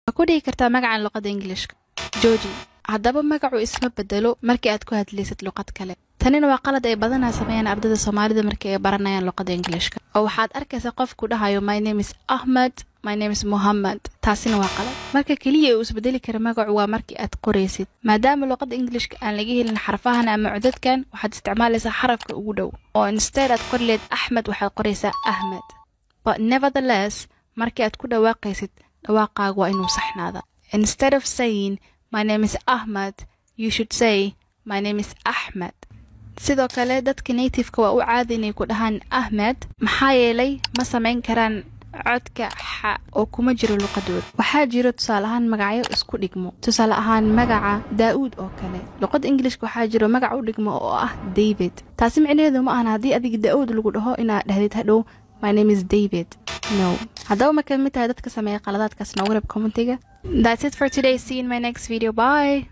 Ma ku dhihi kartaa magacan luqadda Ingilishka? Jooji. Haddaba magacu isma bedelo markii aad ku hadlaysid luqad kale. Tanina waa qalad ay badanaa sameeyaan ardayda Soomaalida markii ay baranayaan luqadda Ingilishka, oo waxaad arkaysaa qofku dhahayo "My name is Ahmed", "My name is Muhammad". Taasina waa qalad. Marka keliya uu isbedeli kara magacu waa markii aad qoraysid. Maadaama luqadda Ingilishka aan laga helin xarfahan ama codadkan, waxaad isticmaalaysaa xarafka ugu dhow, oo instead aad qori leed Axmed, waxaad qoraysaa Ahmed. But nevertheless, markii aad ku dhawaaqaysid, dhawaaqaagu waa inuu saxnaada. Instead of saying "My name is Ahmed", you should say "My name is Ahmed". Sidoo kale dadka nativeka waa u caadi inay ku dhahaan Ahmed, maxaa yeelay ma samayn karaan codka xa oo kuma jiro luqadooda. Waxaa jiro tusaale ahaan magacyo isku dhigmo, tusaale ahaan magaca Daa'uud oo kale. Luqadda Ingilishka waxaa jiro magac u dhigmo oo ah David. Taasi micnaheedu ma ahan haddii adiga Daa'uud lagu dhaho inaad dhahdid hadhow "My name is David". No. Haddaba ma ka mid tahay dadka sameeya qaladaadkaas? Noogu reeb commentiga. That's it for today. See you in my next video. Bye.